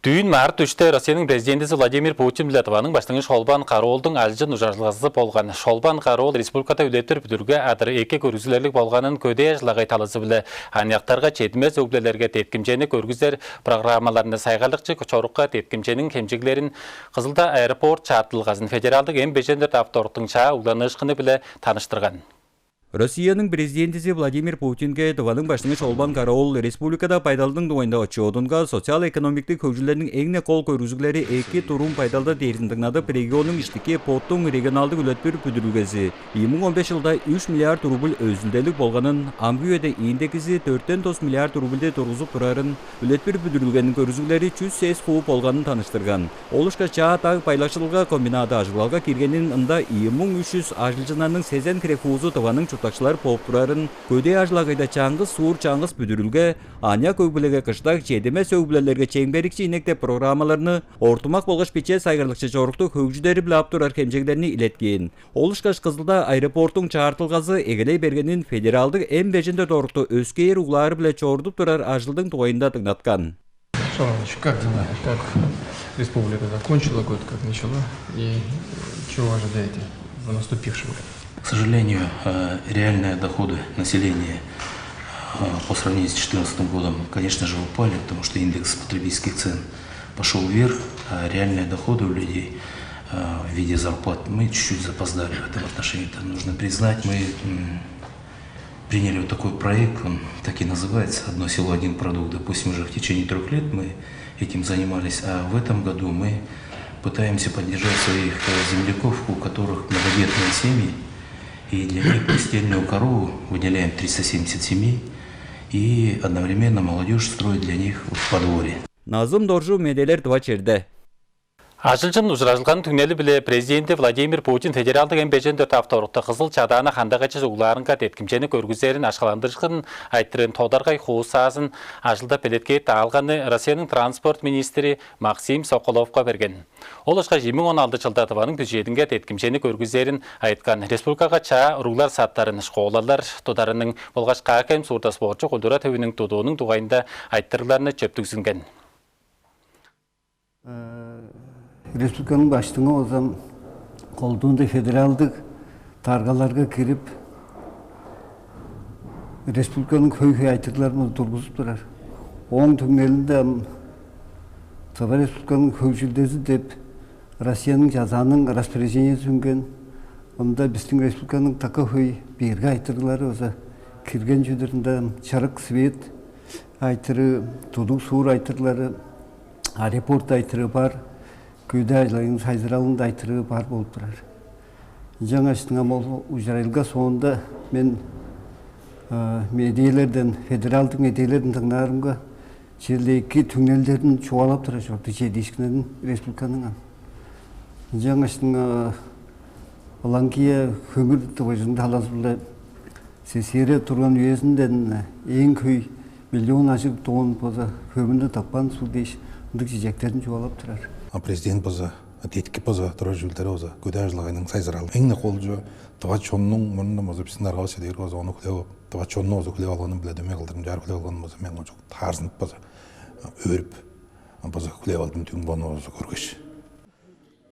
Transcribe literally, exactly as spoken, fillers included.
Дүүн март үште Россияның президентизи Владимир Путин биле Тываның баштыңы Шолбан Караолдуң ажылчын ужуражылгазы болган. Шолбан Караол республикада үлеттир бүдүрүлге адыр эки көргүзүлерлиг болганын көдээ ажыл-агый талазы-биле аныяктарга, чедимес өг-бүлелерге деткимчени көргүзер программаларны сайгарлыкчы чорукка деткимчениң хемчеглерин, Кызылда аэропорт чаартылгазын, федералдык эм бежен дөрт авторлуктуң чаа угланыышкыны-биле таныштырган. Россияның президентизи Владимир Путинге Тываның баштыңы Шолбан Караол республикада байдалдың дугайында отчёдунга социал-экономиктик хөгжүлерниң эң-не кол көргүзүглери эки турум байдалда дээрзин дыңнадып, регионнуң иштики боттуң регионалдык үлеттир бүдүрүлгези ийи муң он беш чылда үч миллиард рубль өзүлделиг болганын, амгы үеде индексизи дөртен тос миллиард рубльди тургузуп турарын, үлеттир бүдүрүлгениң көргүзүглери чүс сес хуу болганын таныштырган. Ол ышкаш чаа даг байлакчылга комбинады ажыглалга киргенин, ында ийи муң үш чүс ажылчыннарның сезен хире хуузу Тываның чурттакчылары бооп турарын, көдээ ажыл-агыйда чаңгыс суур, чаңгыс бүдүрүлге, аныяк өг-бүлеге кыштаг, чедимес өг-бүлелерге чемгерикчи инек деп программаларны, ортумак болгаш биче сайгарлыкчы чоруктуг хөгжүдери-биле ап турар хемчеглерни илеткээн. Ол ышкаш Кызылда аэропорттуң чаартылгазы эгелей бергенин, федералдык эм бежен дөрт авторлукту өскээр углаары-биле чорудуп турар ажылдың дугайында дыңнаткан. Александр Иванович, как дела? Как республика закончила год, как начала? И, э, чего ожидаете в наступившем году? К сожалению, э, реальные доходы населения, э, по сравнению с четырнадцатым годом, конечно же, упали, потому что индекс потребительских цен пошёл вверх, а реальные доходы у людей, э, в виде зарплат, мы чуть-чуть запоздали в этом отношении, это нужно признать. Мы, м, приняли вот такой проект, он так и называется «Одно село, один продукт». Допустим, уже в течение трёх лет мы этим занимались, а в этом году мы пытаемся поддержать своих, э, земляков, у которых многодетные семьи, и для них постельную корову выделяем триста семьдесят семей, и одновременно молодёжь строит для них в подворье. Назым Доржу, медээлер, «Тыва чер»де. Ажылчын ужуражылганың түңнели-биле президенти Владимир Путин федералдык эм бежен дөрт авторлукту Кызыл, Чадаана, Хандагачы углаарынга деткимчени көргүзерин акшаландырыышкынын айтырыын тодаргай хуусаазын ажылда белеткээп алганы Россияның транспорт министри Максим Соколовка берген. Ол ышкаш ийи муң он алды чылда Тываның бюджединге деткимчени көргүзерин айыткан. Республикага чаа уруглар садтарын, школалар тударының болгаш Каа-Хем суурда спортчу культура төвүнүң тудуунуң дугайында айтырыгларны чөптүгзүнген. Э, республиканың баштыңы болза колдуунда федералдык даргаларга кирип, республиканың хөй-хөй айтырыгларын тургузуп турар. Ооң түңнелинде ам Тыва Республиканың хөгжүлдези деп Россияның Чазааның распоряжениези үнген. Ында бистиң республиканың дыка хөй берге айтырыглары база кирген чүве-дир. Ында чырык, свет айтырыы, тудуг, суур айтырыглары, аэропорт айтырыы бар, көдээ ажыл-агыйның сайзыралының айтырыы бар болуп турар. Ынчангаш ам ол ужуражылга соонда мен, а, медиалерден, федералдык медиалерден дыңнаарымга, черле эки түңнелдерин чугаалап турар чорду, чедиишкиннерин республиканың ам. Ынчангаш, а, Лангия хөмүр тывыжының талазы-биле СССР турган үезинден эң хөй миллион ажыг тонн база хөмүрнү тапкан суг дээш, ындыг чижектерин чугаалап турар. А президент база, деткип база турар чүүлдери база көдээ ажыл-агыйның сайзыралы. Эң-не кол чүве тыва чоннуң мурнундан база бистиң даргавыс чедир база ону хүлээп алып, тыва чонну база хүлээп алганын биле дөмей кылдырым чаар хүлээп алганын база мен кончуг таарзынып база, өөрүп, база хүлээп алдым дүң бону база көргеш.